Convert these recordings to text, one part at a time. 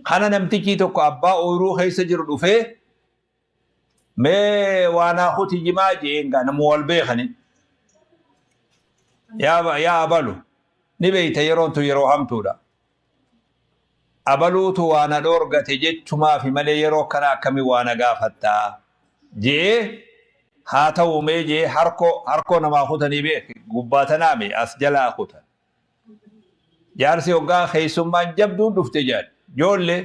Kana namtichi tokko abbaa ooyiruu keessa jiru dhufee mee waa naa kuti jimaa jeen gaa nama wal beekani. Yaa abalu ni beeyta yeroon tun yeroo hamtuudha. Abaluutu waa na dhoorgate jechumaafi malee yeroo kana akkamii waa na gaafattaa je'ee haa ta'u mee je'ee harkoo namaa kutanii beek gubbaa tanaame as jalaa kutan. Jaarsi hoggaa keessummaan jabduun dhufte jedhan ijoollee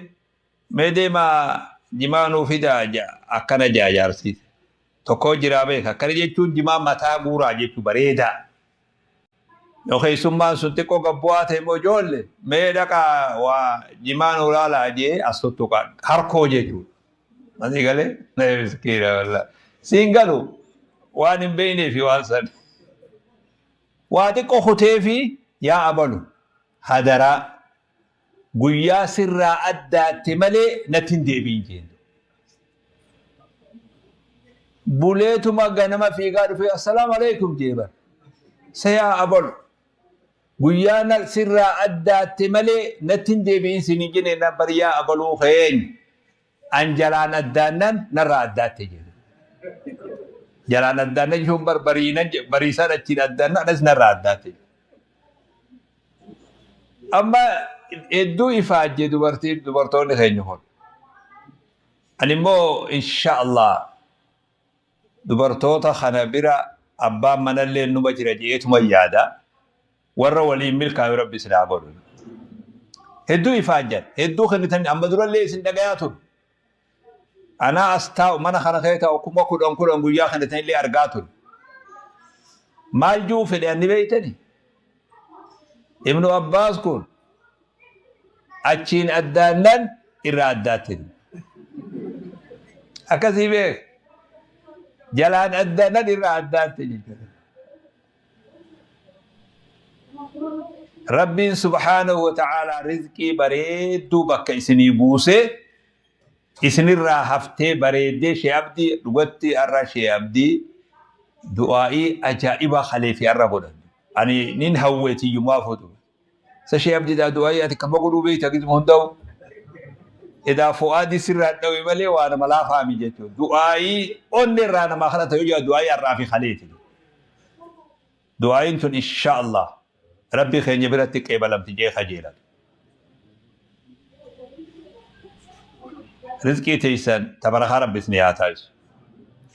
mee deemaa jimaa nuu fidaa akkana jaa jaarsi. Tokko jiraa beeka akkana jechuun jimaa mataa guuraa jechuu bareedaa. Yoo keessummaan sun xiqqoo gabbu'aa ta'e immoo ijoollee mee dhaqaa waa jimaa nuu laalaa jee as tuttuqa harkoo jechuudha. Asii galee miskiina wallaahi. Siin galu waan hin beeknee fi waan san. Waa xiqqoo kutee fi yaa abalu hadaraa guyyaa sirraa addaatte malee natti hin deebiin jeen. Buleetuma ganama fiigaa dhufee assalaamu alaikum jee bar. Sayaa abalu guyyaa sirraa addaatte malee natti hin deebiin siin hin jenne na bar yaa abaluu keenya. An jalaan addaannan narraa addaatte jedhe. Jalaan addaannan jechuun bar bariinan bariisaan achiin addaannan anas narraa addaatte. Amma hedduu ifaajje dubartoonni keenya kun. Ani immoo insha Allah dubartoota kana bira abbaan manallee numa jira jeetuma yaada. Warra waliin milkaa'u Rabbi isin haa godhu. Hedduu ifaajjan hedduu kennitan amma durallee isin dhagayaa ture. Anaa as taa'u mana kana keessa taa'u 10,000 10,000 guyyaa kennitanillee argaa ture. Maal juu fedhe anni beeytani? Ibnu Abbaas kun achiin addaannan irraa addaatte. Akkasii beek. Jalaan addaannan irraa addaatte jechuudha. Rabbiin subhaanahu wa ta'aalaa rizqii bareedduu bakka isinii buusee isinirraa haftee bareeddee Shee Abdii dhugatti har'a Shee Abdii du'aa'ii ajaa'ibaa kalee fi har'a godhan. Ani nin hawwee tiyyumaa fuutu. Isa Shee Abdiidhaa du'aa'ii ati kama godhuu beekta gizuma hunda'u. Edaa fu'aadii sirraa dhawe malee waa nama laafaami jechuudha. Du'aa'ii onni irraa namaa kadhata yoo jedha du'aa'ii har'aa fi kaleeti. Du'aa'iin tun insha Allah Rabbi keenya biratti qeebalamti jee kajeelan. Rizqii teessan tabarakaa Rabbi isinii haa taasisu.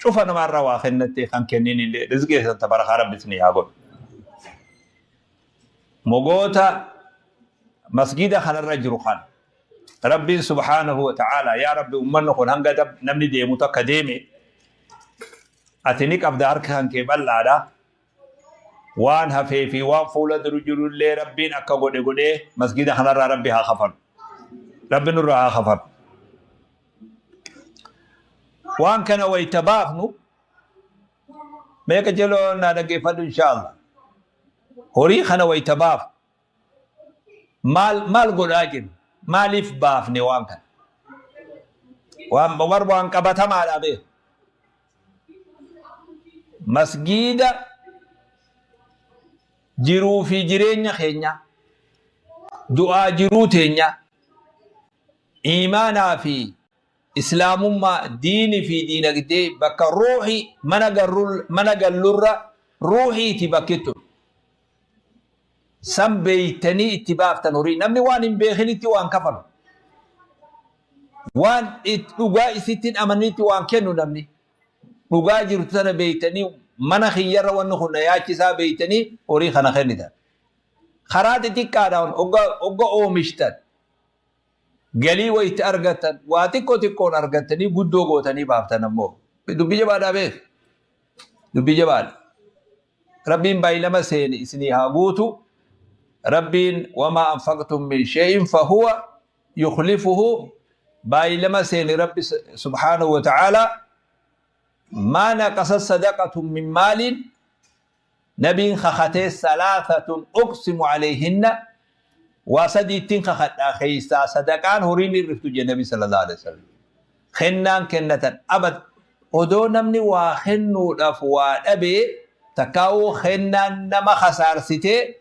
Cufa namaarraa waa kennattee kan kennin illee rizqii teessan tabarakaa Rabbi isinii haa godhu. Mogoota masgida kanarra jiru kana Rabbiin subhaanahu wa ta'ala yaa Rabbi ummanni kun hanga namni deemu takka deeme ati ni qabda harka kan kee bal'aadha. Waan hafee fi waan fuula dura jiru illee Rabbiin akka godhe godhee masgida kanarraa Rabbi haa kafalu. Rabbi nurraa haa kafalu. Waan kana wayita baafnu meeqa jeloo naa dhaggeeffadhu inshaallah. Horii kana wayita baafnu maal godhaa jirra? Maaliif baafne waan kana? Waan waan qabatamaadha beeku. Masgiida jiruu fi jireenya keenya du'aa jiruu teenya iimaanaa fi islaamummaa diinii fi diinagdee bakka ruuxii mana gallurra ruuxiiti bakki tun. San beeytanii itti baaftan horii namni waan hin beekinitti waan kafalu. Waan dhugaa isitti hin amaninitti waan kennu namni. Dhugaa jirtu tana beeytanii mana kiyyarra wanni kun na yaachisaa beeytanii horii kana kennitan. Karaa xixiqqaadhaan hogga oomishtan galii wayitti argattan waa xiqqoo xiqqoon argattanii guddoo gootanii baaftan ammoo. Dubbii jabaadhaa beek. Dubbii jabaadha. Rabbiin baay'ilama seeni isinii haa guutu. Rabbiin wamaa anfaqtum min shay'in fahuwa yukhlifuhu baay'ilama seeni Rabbi subhaanahu wa ta'ala maa naqasa sadaqatun min maalin nabiin kakatee salaasatun uqsimu alayhinna waa sadiittiin kakadhaa keessaa sadaqaan horiin hir'iftu jee nabi sallallahu alaihi wasallam. Kennaan kennatan abad odoo namni waa kennuudhaaf waa dhabee takkaa'uu kennaan nama kasaarsitee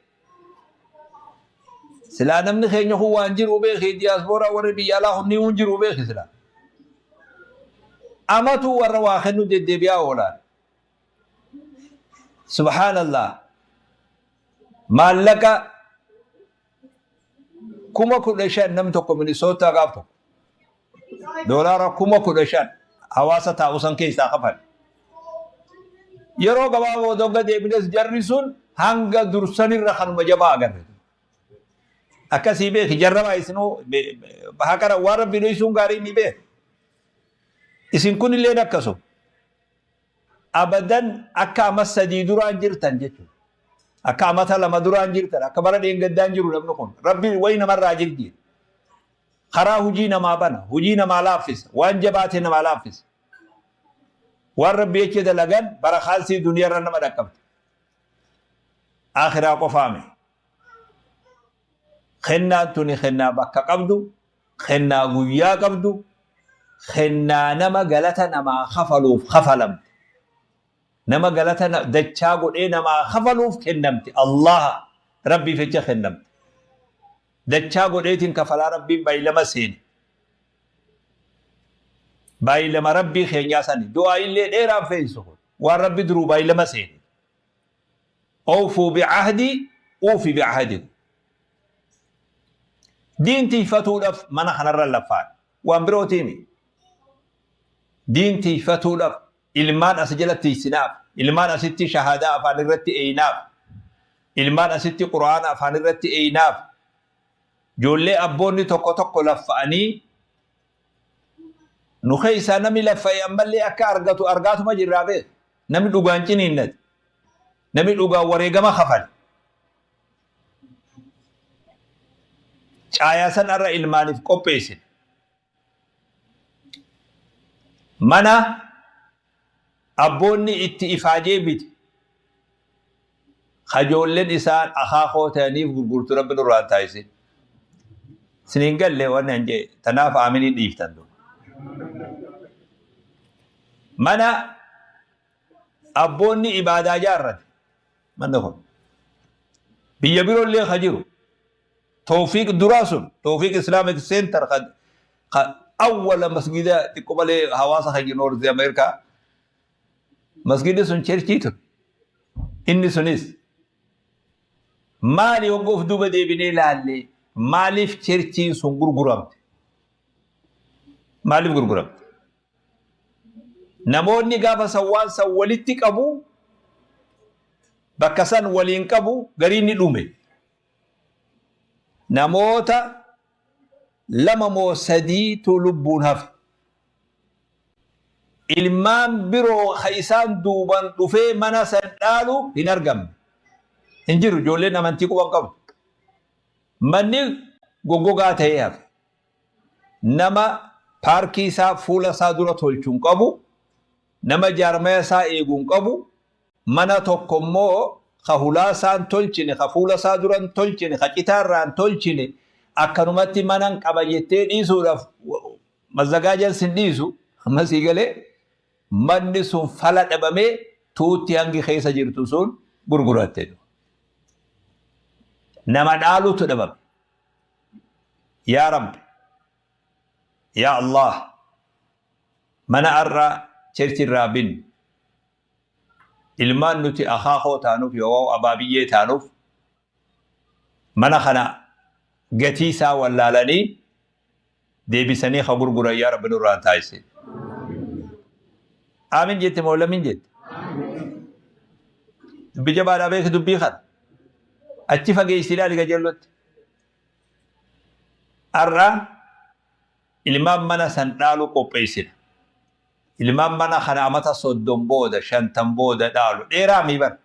Silaa namni keenya kun waan jiru beeki, diyaaspooraa warri biyya alaa kun ni hun jiru beeki silaa. Amatu warra waa kennu deddeebi'aa oolaan. Subhaanallah. Maallaqa 15,000 nam tokko Minisootaa gaaf tokko. $15,000 hawaasa taa'u san keessaa kafale. Yeroo gabaaboo dogga deebines jarri sun hanga dursanirra kanuma jabaa agarre. Akkasii beeki jarrabaa isinuu haqara waan rabbi dhoysuun gaarii ni beek. Isin kun illeen akkasuma. Abadan akka ama 3 duraan jirtan jechuudha. Akka amata 2 duraan jirtan, akka bara dheengaddaan jiru namni kun. Rabbi wayi namarraa jirti. Karaa hujii namaa bana, hujii namaa laaffisa, waan jabaate namaa laaffisa. Waan rabbi jecha dalagan barakaansii duniyaarra nama dhaqqabdi. Akhiraa qofaame. Kennaan tuni kennaa bakka qabdu, kennaa guyyaa qabdu, kennaa nama galata namaa kafaluuf kafalamte. Nama galata dachaa godhee namaa kafaluuf kennamte. Allah rabbiif jecha kennamte. Dachaa godheetiin kafalaa rabbiin baay'ilama seene. Baay'ilama rabbii keenyaa sani. Du'aa illee dheeraan fe'isu kun. Waan rabbi duruu baay'ilama seene. Awfuu bi'ahdi uufi bi'ahdikum. Diin tiifatuudhaaf mana kanarra laffaan. Waan birootiimi. Diin tiifatuudhaaf ilmaan as jala tiisinaaf, ilmaan asitti shahaadaa afaan irratti eeyinaaf, ilmaan asitti quraana afaan irratti eeyinaaf, ijoollee abboonni tokko tokko laffa'anii nu keessaa namni laffa'e ammallee akka argatu argaatuma jirraa beek. Namni dhugaan ciniinnate, namni dhugaan wareegama kafale. Caayaa san irra ilmaaniif qopheessine. Mana abboonni itti ifaajee bite kajoolleen isaan akaakoo ta'aniif gurgurtu rabbi nurraa taasise. Isiniin galle waan hin jee tanaaf aaminii dhiiftan. Mana abboonni ibaadaa jaarrate manni kun biyya biroollee ka jiru Tawfiiq duraa sun Tawfiiq Islamic Center ka awwala masgida xiqqoo malee hawaasa keenya North America masgidni sun cherchii ture. Inni sunis maali hogga of duuba deebinee ilaalle maaliif cherchiin sun gurguramte? Maaliif gurguramte? Namoonni gaafa san waan san walitti qabu bakka san waliin qabu gariin ni dhume. Namoota 2 moo 3tu lubbuun hafe. Ilmaan biroo ka isaan duuban dhufee mana san dhaalu hin argamne. Hin jiru ijoolleen amantii quban qabdu. Manni goggogaa ta'ee hafe. Nama paarkii isaa fuula isaa dura tolchu hin qabu. Nama jaarmaya isaa eegu hin qabu. Mana tokko immoo ka hulaa isaa hin tolchine, ka fuula isaa dura hin tolchine, ka citaa irraa hin tolchine, akkanumatti mana hin qaba jettee dhiisuudhaaf mazzagaajaan sin dhiisu. Amma sii galee manni sun fala dhabamee tuutti hangi keessa jirtu sun gurguratte. Nama dhaalutu dhabame. Yaa Rabbi, yaa Allah, mana har'a cherchi irraa binnu ilmaan nuti akaakoo taanuuf yookaan abaabiyyee taanuuf mana kana gatii isaa wallaalanii deebisanii ka gurguran yaa Rabbi nurraa hin taasisin. Aamin jette moo lamin jette? Dubbii jabaadhaa beeki dubbii kana. Achi fageessi ilaali qajeellotti. Har'a ilmaan mana san dhaalu qopheessina. Ilmaan mana kana amata 30 booda 50 booda dhaalu. Dheeraa mii bara.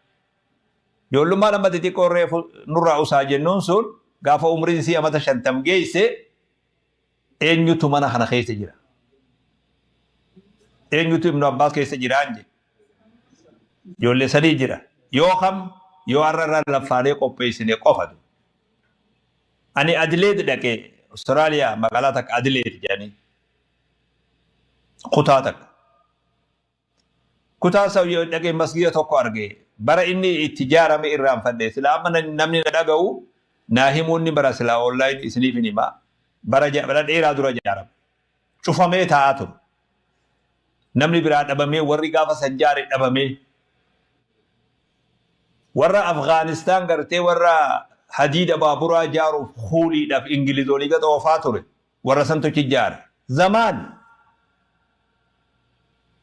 Ijoollummaan amma xixiqqoo reefu nurraa usaa jennuun sun gaafa umriin isii amata 50 geesse eenyutu mana kana keessa jira? Eenyutu Ibnu Abbaas keessa jiraan jedhe. Ijoollee sadii jira. Yoo kam yoo har'a irra laffaanee qopheessine qofatu. Ani Adileed dhaqe Austraaliyaa magaalaa takka Adileed jedhanii kutaa takka. Kutaa san yoo dhaqee masgida tokko arge bara inni itti ijaarame irraanfadhe. Sila amma namni na dhaga'u Naa himuun ni bara silaa online isiniif hin himaa. Bara dheeraa dura ijaarame. Cufamee taa'aa ture. Namni biraa dhabamee, warri gaafa san jaare dhabamee. Warra Afgaanistaan gartee warra hadiida baaburaa ijaaruuf kuuliidhaaf Ingilizoolii gad oofaa ture. Warra santu achi ijaare. Zamaan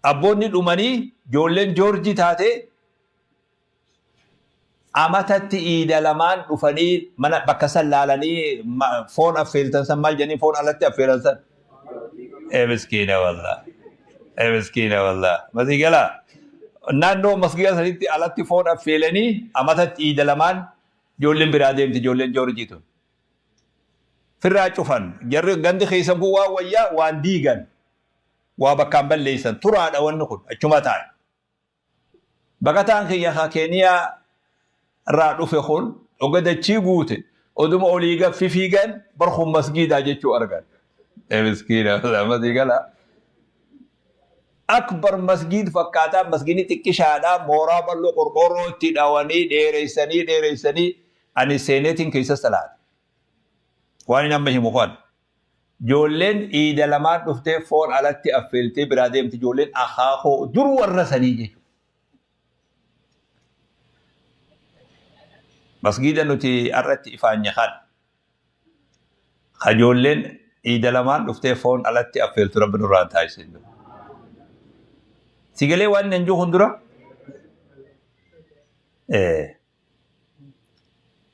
abboonni dhumanii ijoolleen Joorjii taatee amatatti iida lamaan dhufanii mana bakka san laalanii foon affeeltan san maal jedhanii foon alatti affeelan san. Ee miskiina wallah. Ee miskiina wallah. Masii galaa. Naannoo masgiida sanitti alatti foon affeelanii amatatti iida lamaan ijoolleen biraa deemti, ijoolleen Joorjii tun. Firraa cufan. Jarri gandi keessan kun waan wayyaa waan diigan. Waa bakkaan balleessan. Turaadha wanni kun achuma taa'e. Baqataan kiyya ka Keeniyaa irraa dhufe kun oga dachii guute oduma olii gad fifiigan bar kun masgiidaa jechuu argan. Ee miskiina masii gala. Akbar masgiid fakkaataa, masgiidni xiqqishaadha, mooraa bal'oo qorqoorroo itti dhawanii dheereessanii dheereessanii ani seeneetiin keessa salaate. Waan inni amma himu kan. Ijoolleen iida lamaan dhuftee foon alatti affeeltee biraa deemti, ijoolleen akaakoo dur warra sanii jechuudha. Masgiida nuti irratti ifaanye kan. Ijoolleen iida lamaan dhuftee foon alatti affeeltu rabbi nurraa taasisin. Sigalee waan hin jiru hundura?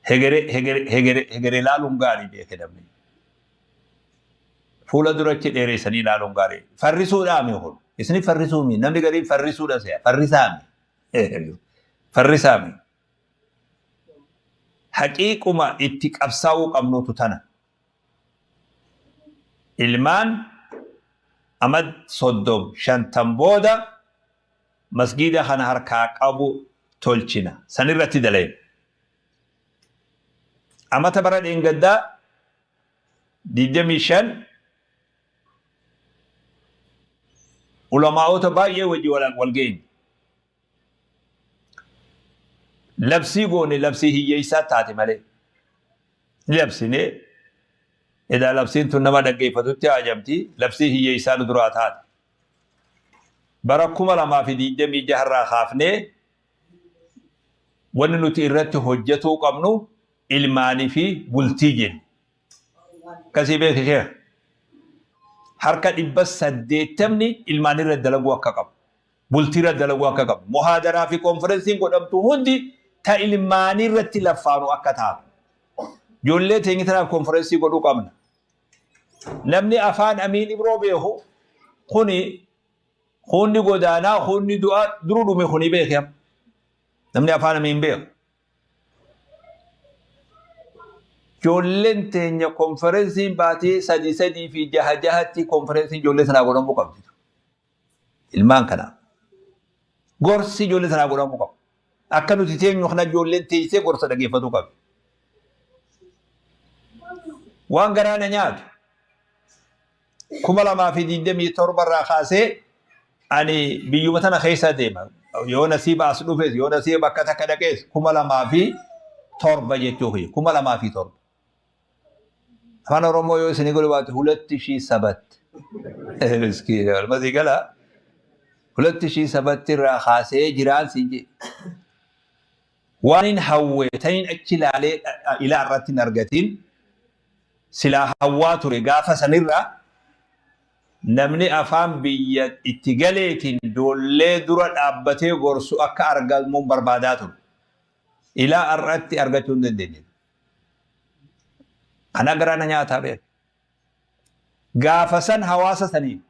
Hegere hegere hegere hegere ilaaluun gaarii beeke namni. Fuula durachi dheereessanii ilaaluun gaarii. Farrisuudhaami kun. Isini farrisuumi. Namni gariin farrisuudha se'a. Farrisaami. Farrisaami. Haqiiquma itti qabsaa'uu qabnuutu tana. Ilmaan amad 30 50 booda masgiida kana harkaa qabu tolchina. Sanirratti dalayna. Amata bara dheengaddaa 25 ulamaa'ota baay'ee wajji wal geenye. Labsii goone, labsii hiyyeessaa taate malee. Ni labsine. Edaa labsiin tun nama dhaggeeffatutti haajamti. Labsii hiyyeessaa nu duraa taate. Bara 2026 irraa kaafnee wanni nuti irratti hojjetuu qabnu ilmaanii fi bultii jenne. Akkasii beeki sheekh. Harka 800 ilmaan irra dalaguu akka qabu. Bultii irra dalaguu akka qabu. Muhaadaraa fi konferensiin godhamtu hundi ta ilmaanii irratti laffaanu akka taatu. Ijoollee teenya tanaaf konferensii godhuu qabna. Namni afaan Amiin Ibroo beeku kuni kunni godaanaa kunni du'aa duru dhume kuni beeke. Namni afaan Amiin beeku. Ijoolleen teenya konferensiin baatee 3 3 fi 6 6tti konferensiin ijoollee sanaa godhamuu qabdi. Ilmaan kanaa. Gorsi ijoollee sanaa godhamuu qabu. Akka nuti teenyu kana ijoolleen teessee gorsa dhageeffatuu qabdi. Waan garaa na nyaatu. 2027 irraa kaasee ani biyyuma tana keessa deema. Yoo nasiiba as dhufes, yoo nasiiba bakka takka dhaqees, 2007 jechuu kiyya. 2007. Afaan Oromoo yoo isinii godhu baate hulatti ishii sabatti. Miskiina walmasii gala. Hulatti ishii sabatti irraa kaasee jiraan siin jedhe. Waan hin hawwe taniin achi ilaalee ilaa irratti hin argatiin silaa hawwaa ture gaafa sanirraa namni afaan biyya itti galeetiin ijoollee dura dhaabbatee gorsu akka argamuun barbaadaa ture. Ilaa har'atti argachuu hin dandeenye. Kana garaa na nyaataa beeku. Gaafa san hawaasa saniin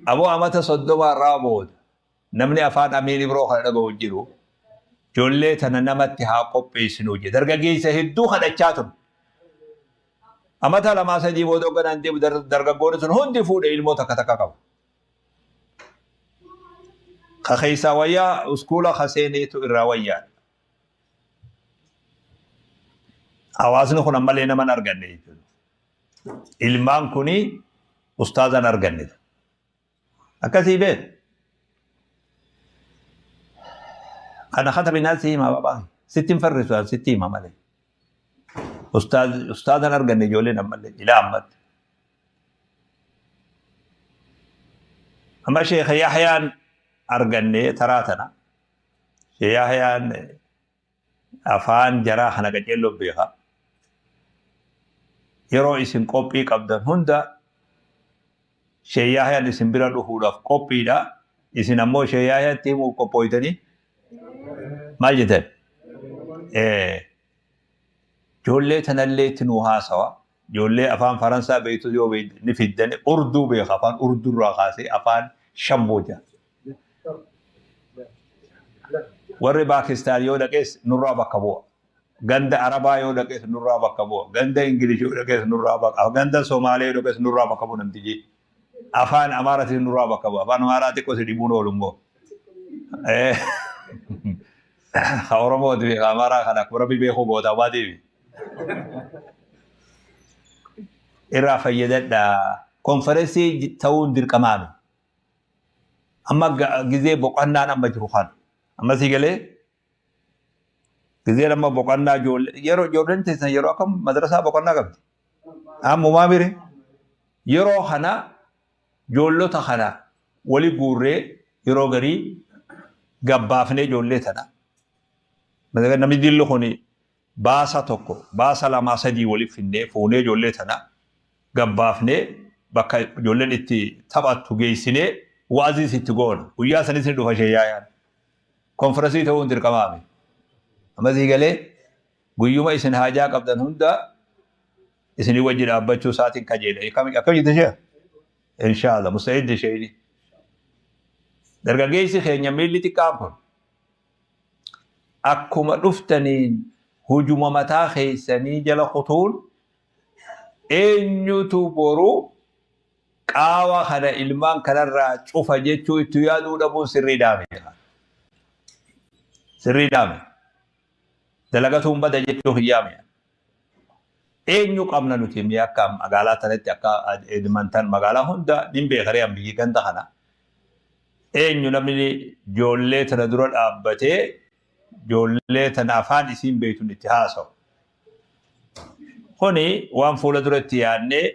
aboo amata 30 irraa booda namni afaan Amiin Ibroo kana dhaga'u hin jiru. Ijoollee tana namatti haa qopheessinuu jedhe. Dargaggeessa hedduu kadhachaa ture. Amata 2 3 booda hogganaan deemu dargaggoonni sun hundi fuudhee ilmoo takka takka qaba. Ka keessaa wayyaa uskuula ka seeneetu irraa wayyaa. Hawaasni kun ammallee nama hin arganne jechuudha. Ilmaan kuni ustaaza hin arganne. Akkasii beeku. Kana katabinaa si hima babaa. Sitti hin farrisu, sitti hima malee. Ustaazan arganne ijoolleen ammallee ilaa ammatti. Amma Sheekh Yahyaan arganne taraa tana. Sheekh Yahyaan afaan jaraa kana qaceelloo beeka. Yeroo isin qophii qabdan hunda Sheekh Yahyaan isin bira dhufuudhaaf qophiidha. Isin ammoo Sheekh Yahyaatti himuuf qophooytanii maal jettan? Ijoollee tanallee itti nuu haasawa. Ijoollee afaan Faransaa beektu yoo ni fiddan Urduu beeka, afaan Urduurraa kaasee afaan Shamboo jedha. Warri Paakistaan yoo dhaqees nurraa bakka bu'a. Ganda Arabaa yoo dhaqees nurraa bakka bu'a. Ganda Ingilish yoo dhaqees nurraa bakka, ganda Somaalee yoo dhaqees nurraa bakka bu'a namtichi. Afaan Amaaraatiin nurraa bakka bu'a. Afaan Amaaraa xiqqoo si dhibuun oolu immoo. Ha Oromooti fi Amaaraa kana akkuma Rabbi beekuu goota baatiifi. Irraa fayyadadhaa. Konferensii ta'uun dirqamaami. Amma gizee boqonnaan amma jiru kana. Amma si galee gizeen amma boqonnaa ijoollee yeroo ijoolleen teessan yeroo akkam madrasaa boqonnaa qabdi. Ammumaa mire yeroo kana ijoollota kana wali guurree yeroo garii gabbaafnee ijoollee tana. Namni dilli kun baasa tokko baasa lamaa sadii waliif finnee fuunee ijoollee tana gabbaafnee bakka ijoolleen itti taphattu geessinee wa'aziis itti goona. Guyyaa sanis ni dhufa Sheekh Yahyaan. Konferensii ta'uun dirqamaami. Amma sii galee guyyuma isin haajaa qabdan hunda isinii wajji dhaabbachuu isaatiin kajeela. Akkam jette Sheekh? Inshaallah musta'iddi sheeyni. Dargaggeessi keenya miilli xiqqaan kun akkuma dhuftaniin hujuma mataa keessanii jala kutuun eenyutu boru qaawa kana ilmaan kanarraa cufa jechuu itti yaaduu dhabuun sirrii dhaame. Sirrii dhaame. Dalagatuun bada jechuu hin yaame. Eenyu qabna nuti mi'a akka magaalaa tanatti akka Edmonton magaalaa hunda nin beekaree biyyi ganda kana. Eenyu namni ijoollee tana dura dhaabbatee ijoollee tana afaan isiin beeytuun itti haasa'u. Kuni waan fuula duratti yaadnee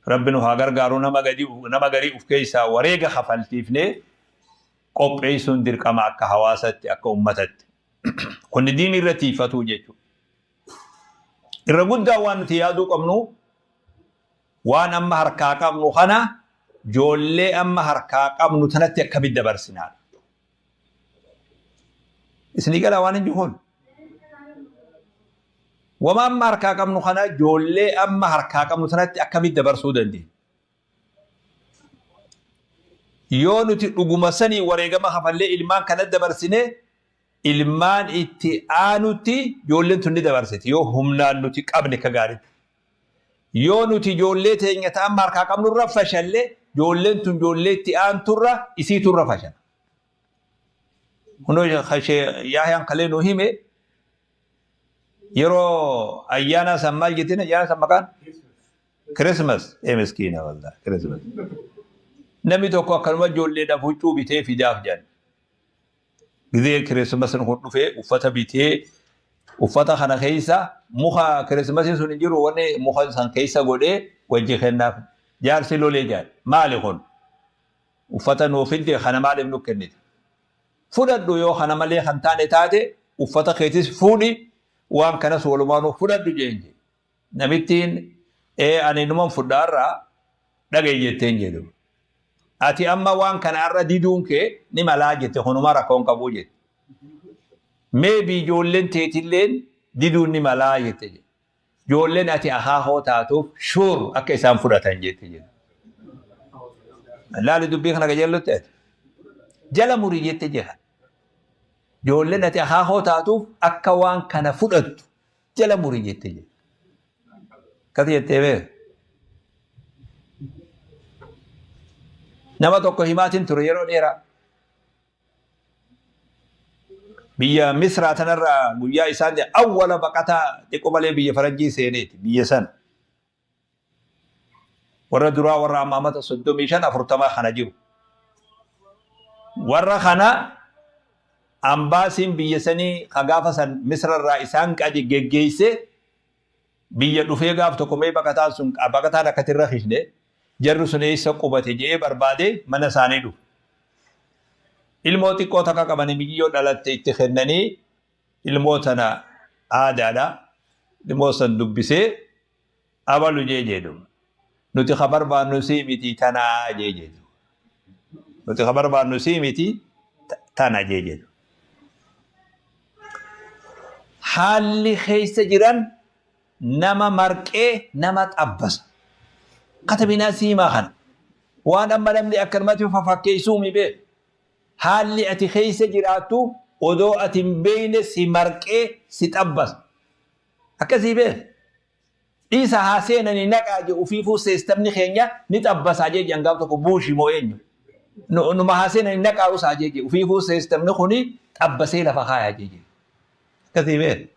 Rabbi nu haa gargaaru, nama garii uf keessaa wareega kafaltiifnee qopheessuun dirqama akka hawaasatti, akka ummatatti. Kuni diinii irra tiifatuu jechuudha. Irra guddaa waan nuti yaaduu qabnu waan amma harkaa qabnu kana ijoollee amma harkaa qabnu tanatti akkamitti dabarsinaadha. Isinii galaa waan hin jiru? Wama amma harkaa qabnu kana ijoollee amma harkaa qabnu tanatti akkamitti dabarsuu dandeenya? Yoo nuti dhuguma sanii wareegama kafallee ilmaan kana dabarsine, ilmaan itti aanutti ijoolleen tun ni dabarsiti yoo humnaan nuti qabne ka gaariitti. Yoo nuti ijoollee teenya ta amma harkaa qabnurra fashallee, ijoolleen tun ijoollee itti aanturra isiiturra fashala. Kunoo Yahyaan kalee nu hime yeroo ayyaana san maal jettiin ayyaana san maqaan? Christmas. Ee miskiina wallah Christmas. Namni tokko akkanuma ijoolleedhaaf huccuu bitee fidaaf jedhan. Gizee Christmas kun dhufee uffata bitee uffata kana keessa muka Christmas sun hin jiru, wanni muka san keessa godhee wajji kennaaf. Jaarsi lolee jedhan. Maali kun? Uffata nuu fidde kana maaliif nu kennite? Fudhadhu, yoo kana malee kan taane taate uffata keetis fuudhi, waan kanas walumaanuu fudhadhu jeen jedhe. Namittiin ee ani numan fudhaarraa dhaga'i jetteen jedhu. Ati amma waan kana irra diduun kee ni malaa jette, kunumaa rakkoon qabuu jette. Maybe ijoolleen teetilleen diduun ni malaa jette. Ijoolleen ati akaakoo taatuuf sure akka isaan fudhatan jette jedhu. Laali dubbii kana qajeellotti ati. Jala murii jette jira. Ijoolleen ati akaakoo taatuuf akka waan kana fudhattu jala murii jette jedhu. Akkasi jettee beeku. Nama tokko himaatiin ture yeroo dheeraa. Biyya Misraa tanarraa guyyaa isaan awwala baqataa xiqqoo malee biyya faranjii seeneeti biyya sana. Warra duraa warra amma amata 35 40 kana jiru. Warra kana Ambaasiin biyya sanii ka gaafa san Misra irraa isaan qadi geggeeyse biyya dhufee gaaf tokko mee baqataan sun baqataan akkatti irra hishne jarri sun eessa qubate je'ee barbaade mana isaanii dhufe. Ilmoo xiqqoo takka qabanii mijiyyoo dhalatte itti kennanii ilmoo tana aadaadha. Ilmoo san dubbisee abalu jee jedhu. Nuti ka barbaannu sii miti tanaa jee jedhu. Nuti ka barbaannu sii miti tana jee jedhu. Haalli keessa jiran nama marqee nama xabbasa. Katabinaa siimaa kana. Waan amma namni akkanumatti fafakkeessuu mi beeku. Haalli ati keessa jiraattu odoo ati hin beekne si marqee si xabbasa. Akkasii beeku. Dhiisa haa seenanii naqaa jedhu ofiifuu seestamni keenya ni xabbasaa jee jedhan gaaf tokko buushi moo eenyu. Numa haa seenanii naqaa usaa jee jedhu ofiifuu seestamni kuni xabbasee lafa kaayaa jee jedhu. Akkasii beeku.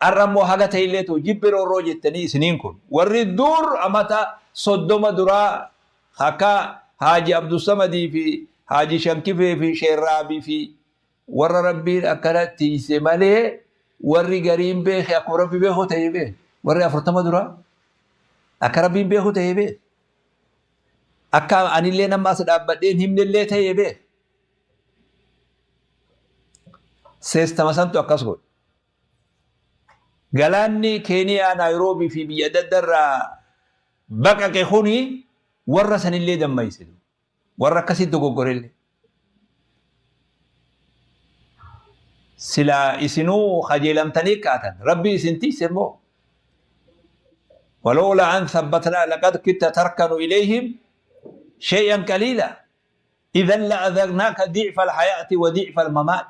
Har'a immoo haga ta'ellee ta'u jibbi roorroo jettanii isiniin kun warri dur amata 30 duraa akka Haaji Abdussamadii fi Haaji Shankifee fi Sheerraabii fi warra Rabbiin akkana tiise malee warri gariin beeke akkuma Rabbi beeku ta'e beeke. Warri 40 duraa akka Rabbiin beeku ta'e beeke. Akka anillee nama as dhaabbadheen himnellee ta'e beeke. Seestama santu akkas godhe. Galaanni Keeniyaa, Naayiroobii fi biyya adda adda irraa baqaqe kuni warra sanillee dammayse. Warra akkasitti dogoggorellee. Silaa isinuu kajeelamtanii kaatan Rabbi isin tiise immoo. Walawlaa an thabbatnaa laqad kitta tarkanu ilayhim shay'an qaliila. Idhan la'adhaqnaaka di'fa al-hayaati wa di'fa al-mamaat.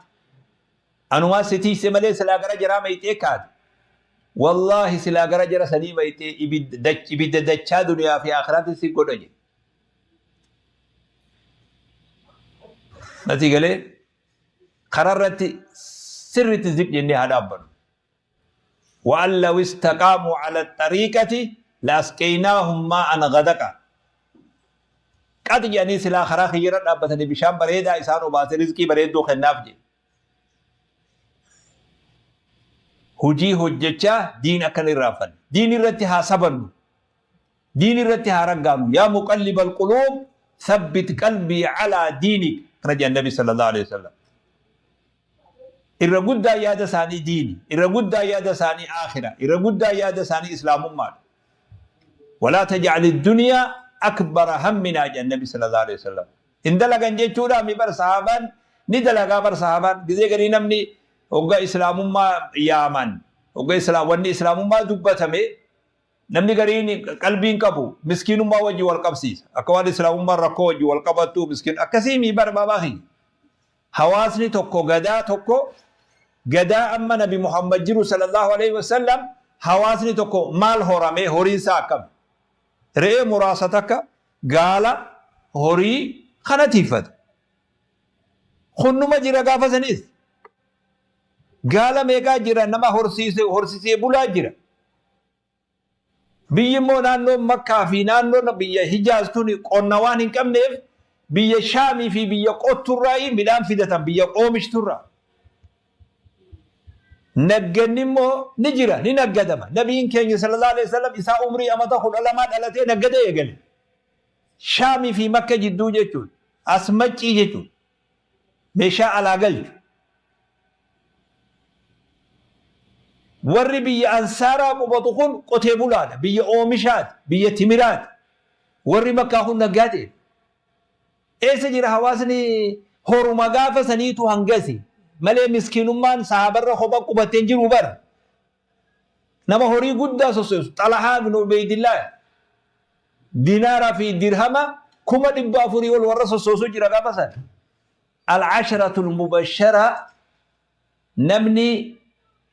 Anumaa si tiise malee silaa gara jaraa mayxee kaate. Wallaahi silaa gara jara sanii mayxee ibidda dachaa duniyaa fi aakhiraatti si godha jedhe. Nati galee karaa irratti sirriitti ziq jennee haa dhaabbannu. Wa'an law istaqaamuu ala xariiqati la'asqeynaahum maa'an ghadaqa. Qax jedhanii silaa karaa kiyyarra dhaabbatanii bishaan bareedaa isaan obaase rizqii bareedduu kennaaf jedhe. Hojii hojjechaa diin akka hin irraanfanne. Diin irratti haa sabannu. Diin irratti haa raggaanu. Yaa muqallibal quluub thabbit qalbii alaa diinik. Kana jedhan Nabi sallallahu alaihi wasallam. Irra guddaan yaada isaanii diini. Irra guddaan yaada isaanii aakhira. Irra guddaan yaada isaanii islaamummaadha. Walaa taj'ali duniyaa akbara hamminaa jedhan Nabi sallallahu alaihi wasallam. Hin dalagan jechuudha mi bar sahaabaan ni dalagaa bar sahaabaan gizee garii namni hogga islaamummaa yaaman hogga islaam wanni islaamummaa dubbatame namni gariin qalbiin qabu miskiinummaa wajji wal qabsiisa akka waan islaamummaan rakkoo wajji wal qabattu miskiin akkasii mi bar baabaa kiyya. Hawaasni tokko gadaa tokko gadaa amma Nabi Muhammad jiru sallallahu alaihi wasallam hawaasni tokko maal horame horiin isaa akkam? Re'ee muraasa takka gaala horii kana tiiffata. Kunnuma jira gaafa sanis. Gaala meeqaa jira nama horsiise horsisee bulaa jira. Biyyi immoo naannoon Makkaa fi naannoon biyya Hijaaz tuni qonna waan hin qabneef biyya Shaamii fi biyya qotturraa midhaan fidatan biyya oomishturraa. Nagganni immoo ni jira ni naggadama. Nabiin keenya sallallahu alaihi wasallam isaa umrii amata 12 dhalatee naggada eegale. Shaamii fi Makka jidduu jechuudha. As maccii jechuudha. Meeshaa alaa galchu. Warri biyya Ansaaraa qubatu kun qotee bulaadha. Biyya oomishaati. Biyya timiraati. Warri Makkaa kun naggaadee. Eessa jira hawaasni horuma gaafa saniitu hangasi. Malee miskiinummaan sahaabarra kopha qubattee hin jiru bara. Nama horii guddaa sosso'eessu. Xalahaa bin Ubeydillah. Dinaaraa fi dirhama 400,000 ol warra sossoosu jira gaafa sana. Al-asharatul mubashara namni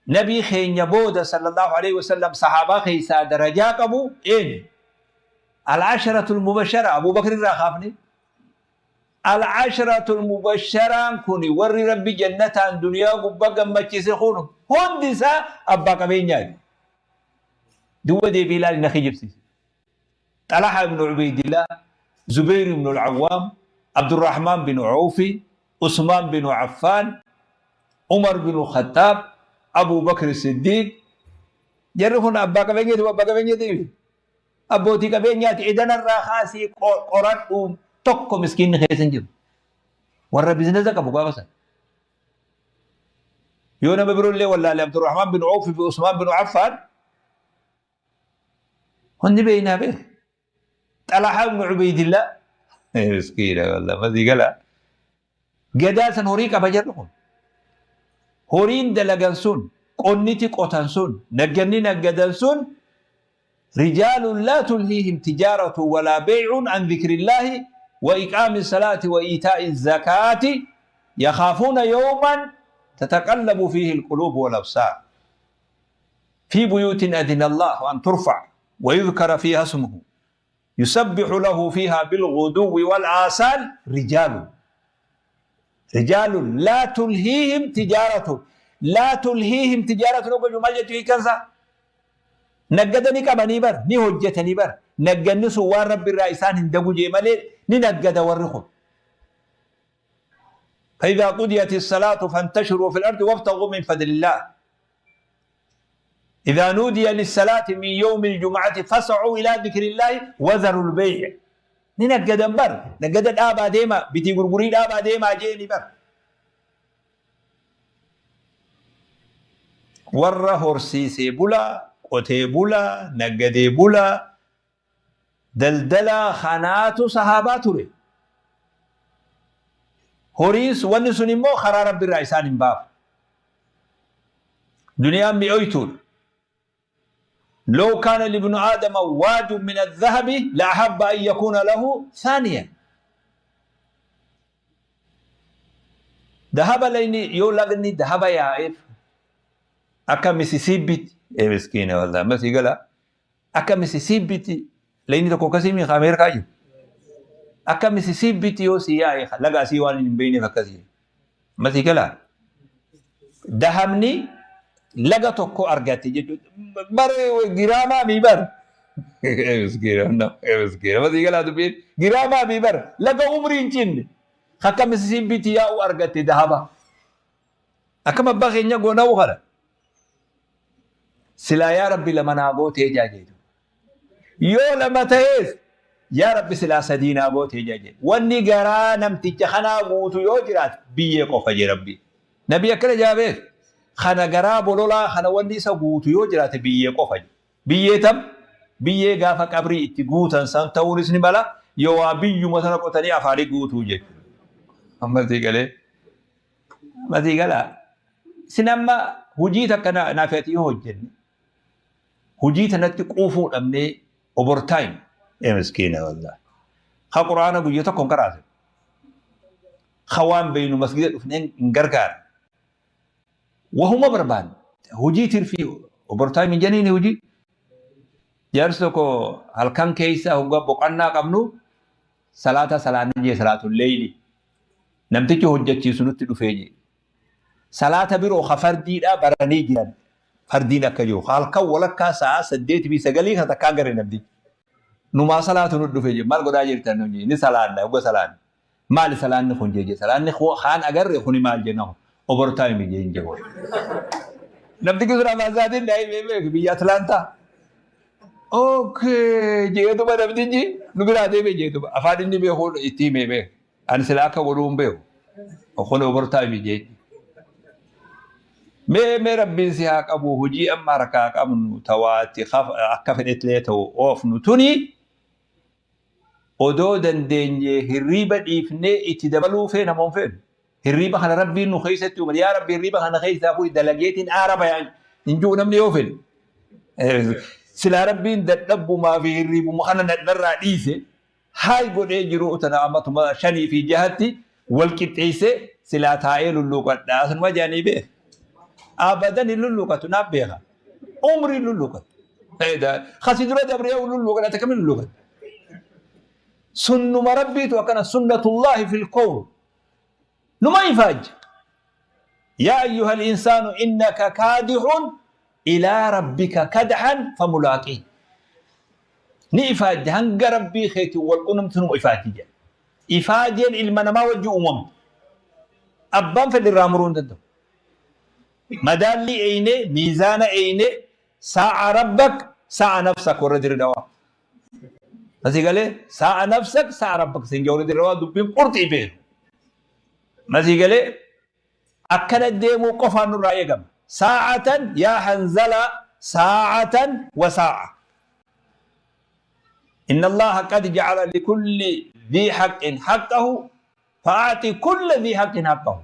nabii keenya booda sallallahu alaihi wasallam sahaabaa keessaa darajaa qabu eenyu? Al-asharatul mubashara Abu Bakr irraa kaafne. Al-asharatul mubasharaan kun warri Rabbi jannataan duniyaa gubbaa gammachiise kun hundi isaa abbaa qabeenyaati. Duuba deebii ilaali na kijibsiise. Xalaha ibn Ubeydillah, Zubayr ibn al-Awwam, Abdurrahman bin Awfi, Usmaan bin Affaan, Umar bin Khattaab, Abuu Bakr Siddiiq, jarri kun abbaa qabeenyaati abbaa qabeenyaati abbootii qabeenyaati. Idanarraa kaasii qoradhu, tokko miskiinni keessa hin jiru. Warra bizinesa qabu gaafa sana. Yoo nama biroollee wallaale, Abdurrahmaan bin Awf fi Usmaan bin Affaan hundi beeynaa beeku. Xalahaa ibn Ubaydillah miskiina, wallah masii gala. Gadaa san horii qaba jarri kun. Horiin dalagan sun, qonniti qotan sun, nagganni naggadan sun, rijaalun laa tulhiihim tijaaratu walaa beey'un an dhikrillahi wa iqaami salaati wa iitaa'i zakaati yakhaafuuna yawman tataqallabu fiihi alquluub wal absaar fi buyuutin adina Allahu an turfa' wa yudhkara fiiha ismuhu yusabbihu lahu fiihaa bilghuduwwi wal aasaal rijaalun rijaalun laa tulhiihim tijaaratu. Laa tulhiihim tijaaratu ogga maal jechuu hiikansa? Naggada ni qabanii bar, ni hojjetanii bar. Nagganni sun waan Rabbi irraa isaan hin dagu jee malee ni naggada warri kun. فإذا قضيت الصلاة فانتشروا في الأرض وابتغوا من فضل الله. إذا نودي للصلاة من يوم الجمعة فاسعوا إلى ذكر الله وذروا البيع. Ni naggadan bar, naggada dhaabaa deema, bitii gurgurii dhaabaa deemaa jeeni bar. Warra horsiisee bulaa, qotee bulaa, naggadee bulaa, daldalaa kanaatu sahaabaa ture. Horiis wanni sun immoo karaa Rabbi irraa isaan hin baafu. Duniyaan mi'ooytuudha. لو كان لابن آدم واد من الذهب لأحب أن يكون له ثانيا. ذهب ليني يو لغني ذهب يا إف أكا مسيسيبي إيه مسكينة والله ما سيقلا أكا مسيسيبي ليني تكو كسيمي أمريكا يو أكا مسيسيبي يو سيا لغا سيوان بيني فكسي ما سيقلا ذهبني laga tokko argate jechuudha. Bar giraamaa mi bar. Miskiina, masii galaa dubbiin giraamaa mi bar, laga umrii hin cinne. Akka Misisiippiitti yaa'u argatte dahaba. Akkam abbaa keenya goona'u kana. Silaa yaa Rabbi lama naa gootee jaajeetu. Yoo lama ta'ees, yaa Rabbi silaa sadii naa gootee jaajeetu. Wanni garaa namticha kanaa guutu yoo jiraate biyyee qofa jee Rabbi. Nabi akkana jaabeef. Kana garaa bololaa kana wanni isa guutu yoo jiraate biyyee qofa. Biyyee tam biyyee gaafa qabrii itti guutan san ta'uunis ni mala, yoo waa biyyuma sana qotanii afaanii guutuu jechuudha. Amma sii galee. Amma sii galaa. Isin amma hojii takka naaf ati yoo hojjenne, hojii tanatti quufuu dhabnee overtime. Ee miskiina wallah. Ha Quraana guyyaa tokko hin qaraase. Ha waan beeynu masgida dhufnee hin gargaara. Wahuma barbaanne hojii tirfii overtime hin jeniini hojii. Jaarsi tokko halkan keessa hoggaa boqonnaa qabnu salaata salaanni jee, salaatul leeyli. Namtichi hojjechiisu nutti dhufee jee. Salaata biroo ka fardiidhaa baranii jiran. Fardiin akka jiru. Halkan walakkaa sa'a 8 fi 9 kan takkaan garee namtichi. Numaa salaatu nutti dhufee jee. Maal godhaa jirtan nuyi? Ni salaanna hogga salaanna. Maali salaanni kun jee? Salaanni kaan agarre kuni maal jenna? Overtime jee hin jiru. Namtichi sun afaan isaatiin daa'imee biyya Atlaantaa. Okay, jeetuma namtichi nu biraa deeme jeetuma afaan inni beeku itti himee beeku. Ani sila akka godhuu hin beeku. Kun overtime jee. Mee mee Rabbiin si haa qabu, hojii amma harkaa qabnu tawaatti akka fedhetillee ta'u oofnu tuni odoo dandeenye hirriiba dhiifnee itti dabaluu feena moo hin feenu? Hirriiba kana Rabbiin nu keessatti uume. Yaa Rabbi, hirriiba kana keessaa fuudhi, dalageetiin aara bayaan hin jiru namni yoo fedhe. Silaa Rabbiin dadhabbumaa fi hirriibuma kana narraa dhiise, haay godhee jiru tana ammatuma 5 fi 6tti wal qixxeessee silaa taa'ee lulluuqadha. Asunuma jaanii beeka. Abadan hin lulluuqatu, naaf beeka. Umrii hin lulluuqatu. Kasi dura dabree lulluuqadha, akkamiin lulluuqatu? Sunnuma Rabbiitu akkana, sunnatullaahi fil kown. Numa ifaajja. يا أيها الإنسان إنك كادح إلى ربك كدحا فملاقيه. Ni ifaajja, hanga Rabbii keetiin wal qunnamtu numa ifaajji jedha. Ifaajeen ilma namaa wajji uumamte. Abbaan fedhe irraa muruu hin danda'u. Madaallii eeyne, miizaana eeyne, saa'a rabbak, saa'a nafsak warra diri dhawaa. Asii galee saa'a nafsak, saa'a rabbak siin warra diri dhawaa dubbiin qurxii beeku. Asii galee akkana deemuu qofaan nurraa eegama. Saa'atan yaa Hanzalaa saa'atan wa saa'a. إن الله قد جعل لكل ذي حق حقه فأعطي كل ذي حق حقه.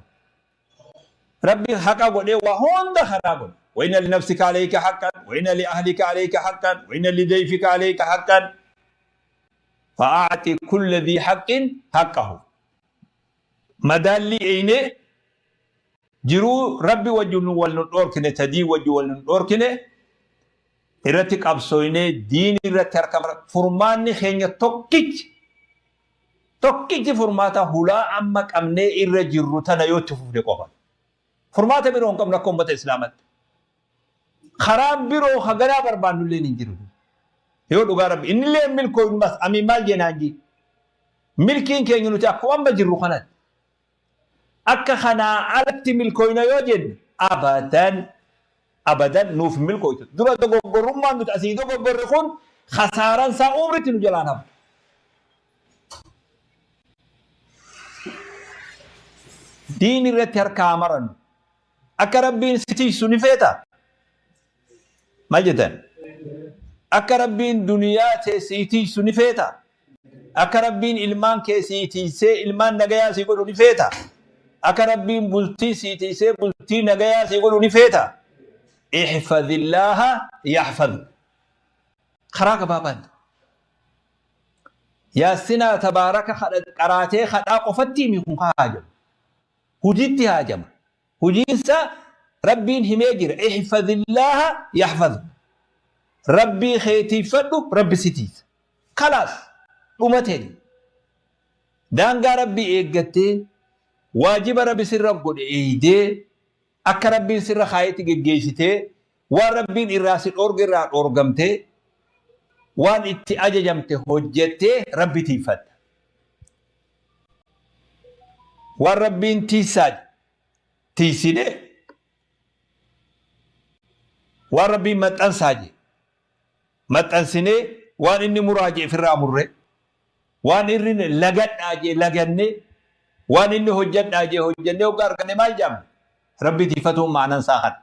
ربي حقه قد وهون دخل وإن لنفسك عليك حقا وإن لأهلك عليك حقا وإن لضيفك عليك حقا فأعطي كل ذي حق حقه. مدالي أين جرو ربي وجه والنوركنه تدي وجه والنوركنه irratti qabsooynee diin irratti harka furmaanni keenya tokkichi furmaata hulaa amma qabnee irra jirru tana yoo itti fufne qofa. Furmaata biroo hin qabnu akka uummata islaamatti. Karaan biroo haganaa barbaannullee hin jiru. Yoo dhugaa rabbi innillee milkooynumas ami maal jeenaan jii. Milkiin keenya nuti akkuma amma jirru kanatti. Akka kanaa alatti milkooyna yoo jenne abadan abadan nuuf milkooytu. Dura dogoggorrummaan nuti asii dogoggorre kun khasaaran isaa umritti nu jalaan hafu. Diin irratti harkaa marannu. Akka rabbiin si tiisu ni feeta? Maal jettan? Akka rabbiin duniyaa tee si tiisu ni feeta? Akka rabbiin ilmaan kee si tiisee ilmaan nagayaa si godhu ni feeta? Akka rabbiin bultii si tiisee bultii nagayaa si godhu ni feeta? احفظ الله يحفظ. خراك بابان يا سنا تبارك قراتي خدا قفتي ميكون هاجم هجيتي هاجم هجيسا ربي هميجر احفظ الله يحفظ. ربي خيتي فدو ربي ستيت خلاص ومتين دانغا ربي ايغتي واجب ربي سر رب ايدي akka rabbiin sirra kaayetti geggeessitee waan rabbiin irraa si dhoorge irraa dhoorgamtee waan itti ajajamte hojjettee rabbi tiifatta. Waan rabbiin tiisaa tiisinee waan rabbiin maxxansaa je maxxansinee waan inni muraa je ofirraa murre waan inni lagadhaa je lagannee waan inni hojjedhaa je hojjennee hoggaa arganne maal jedhamne? ربي تفتهم معنا ساخن.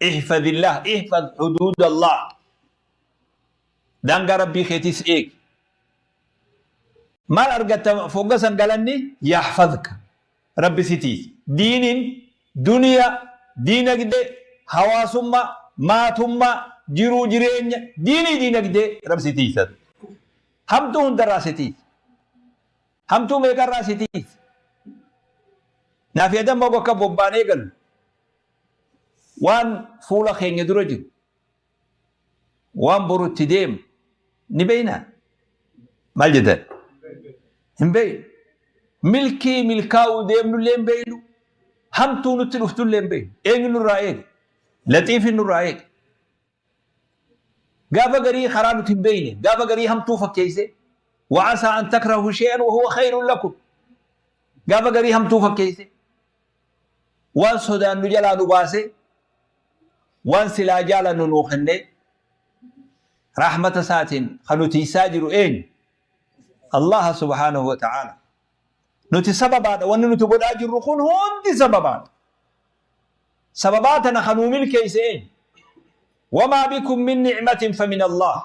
احفظ الله احفظ حدود الله. دانغا ربي خيتيس ايك ما أرغت فوقسا قالني يحفظك ربي ستيس دين دنيا دينك دي حواسما ماتما جرو جرين ديني دينك دي رب ستيس همتو هندر ستيس همتو ميكر ستيس نافيا دم بوكا بوباني قال waan fuula keenya dura jiru waan borutti deemu ni beeynaa? Maal jettan? Hin beeynu. Milkii milkaa'uu deemnullee hin beeynu. Hamtuu nutti dhuftullee hin beeynu. Eenyu nurraa eege? Laxiifin nurraa eege. Gaafa garii karaa nuti hin beeyne, gaafa garii hamtuu fakkeesse. وعسى أن تكرهوا شيئا وهو خير لكم. Gaafa garii hamtuu fakkeesse. Waan sodaannu jalaa nu baase. Waan silaa jaalannu nuu kenne. Rahmata isaatiin kan nuti isaa jiru eenyu? Allah subhaanahu wa ta'ala. Nuti sababaadha. Wanni nuti godhaa jirru kun hundi sababaadha. Sababaa tana kan nuu milkeesse eenyu? وما بكم من نعمة فمن الله.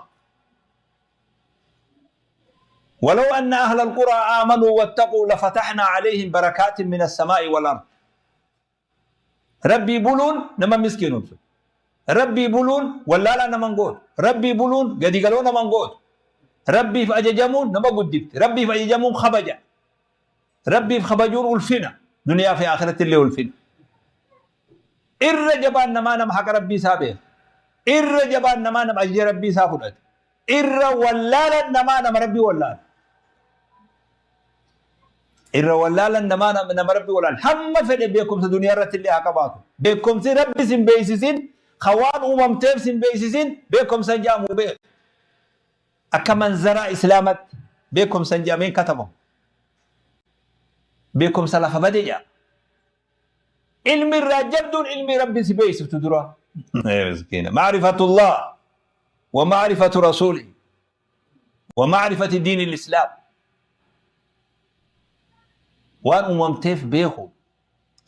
ولو أن أهل القرى آمنوا واتقوا لفتحنا عليهم بركات من السماء والأرض. ربي بولون نما مسكينون. ربي بولون ولا لا نما نقول. ربي بولون قد قالوا نما نقول. ربي فأججمون نما قدبت. ربي فأججمون خبجا. ربي فخبجون ألفنا دنيا في آخرة اللي ألفنا. إر جبان نما نم حق ربي سابه. إر جبان نما نم أجي ربي سافرت. إر ولا نما نم ربي ولا. إر ولا نما نم ربي ولا. هم فد بيكم الدنيا رت اللي هكباتو. بيكم سي ربي سين بيسين خوان أمم تيف سين بيسين بيكم سنجامو بيه. أكمن زرع إسلامت بيكم سنجامين كتبهم. بيكم سلف بديا. Ilmi irraa jabduun ilmi Rabbi si beeksiftu dura. Miskiina. Ma'rifatullah wa ma'rifatu rasuuli wa ma'rifati diini islaam. Waan uumamteef beeku.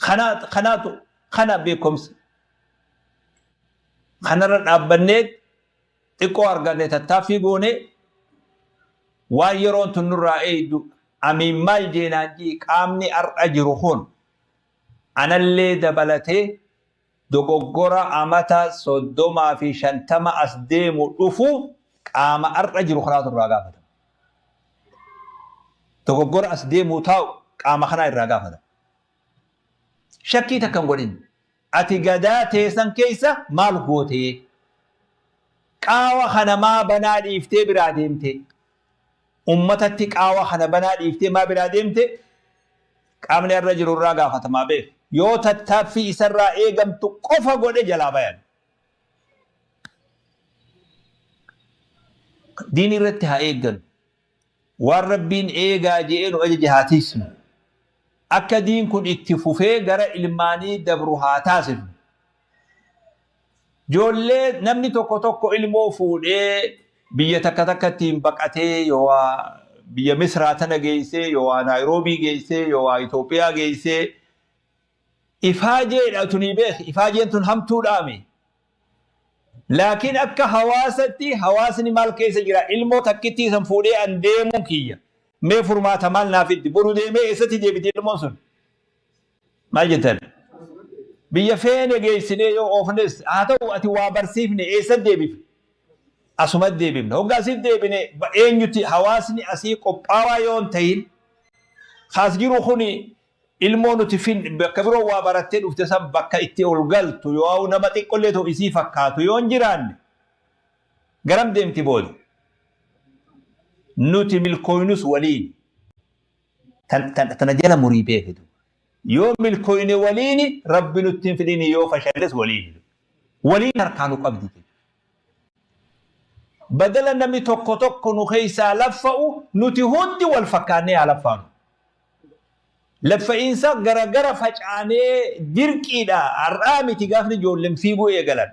Kanaatu kana beekumsa. Kanarra dhaabbannee xiqqoo arganne tattaaffii goone waan yeroon tun nurraa eeydu amiin maal jeenaan jii qaamni har'a jiru kun anallee dabalatee dogoggora amata 30 fi 50 as deemu dhufu qaama har'a jiru kanaatu irraa gaafatama. Dogoggora as deemu taa'u qaama kanaa irraa gaafatama. Shakkii takka hin godhin. Ati gadaa teessan keessa maal gootee? Qaawa kana maa banaa dhiiftee biraa deemte? Ummatatti qaawa kana banaa dhiiftee maa biraa deemte? Qaamni har'a jiru irraa gaafatamaa beek. Yoo tattaaffii isarraa eegamtu qofa godhe jalaa bayan. Diin irratti haa eeggannu. Waan Rabbiin eegaa je'ee nu ajaje haa tiisnu. Akka diin kun itti fufee gara ilmaanii dabru haa taasifnu. Ijoollee namni tokko tokko ilmoo fuudhee biyya takka takkattiin baqatee yoo biyya Misraa tana geessee yoo Naayiroobii geessee yoo Itoophiyaa geessee ifaajeedha tunii beeki. Ifaajeen tun hamtuudhaami. Laakiin akka hawaasatti hawaasni maal keessa jira ilmoo takkittii san fuudhee an deemuun kiyya. Mee furmaata maal naaf itti boru deemee eessatti deebiti ilmoon sun? Maal jettan? Biyya feene geessinee yoo oofnes haa ta'u ati waa barsiifne eessatti deebifne? Asumatti deebifne. Hoggaa asitti deebine eenyutti hawaasni asii qophaawaa yoo hin ta'in kaas jiru kuni ilmoo nuti fin bakka biroo waa barattee dhufte san bakka itti ol galtu yoo nama xiqqollee ta'u isii fakkaatu yoo hin jiraanne garam deemti booda? Nuti milkooynus waliin. Tana jala murii beekitu. Yoo milkooyne waliini Rabbi nutti hin fidini yoo fashalles waliini. Waliin harkaa nu qabdi. Badala namni tokko tokko nu keessaa laffa'u nuti hundi wal fakkaannee haa laffaanu. Laffa'iinsa garagara facaanee dirqiidha. Har'aa miti gaafni ijoolleen fiiguu eegalan.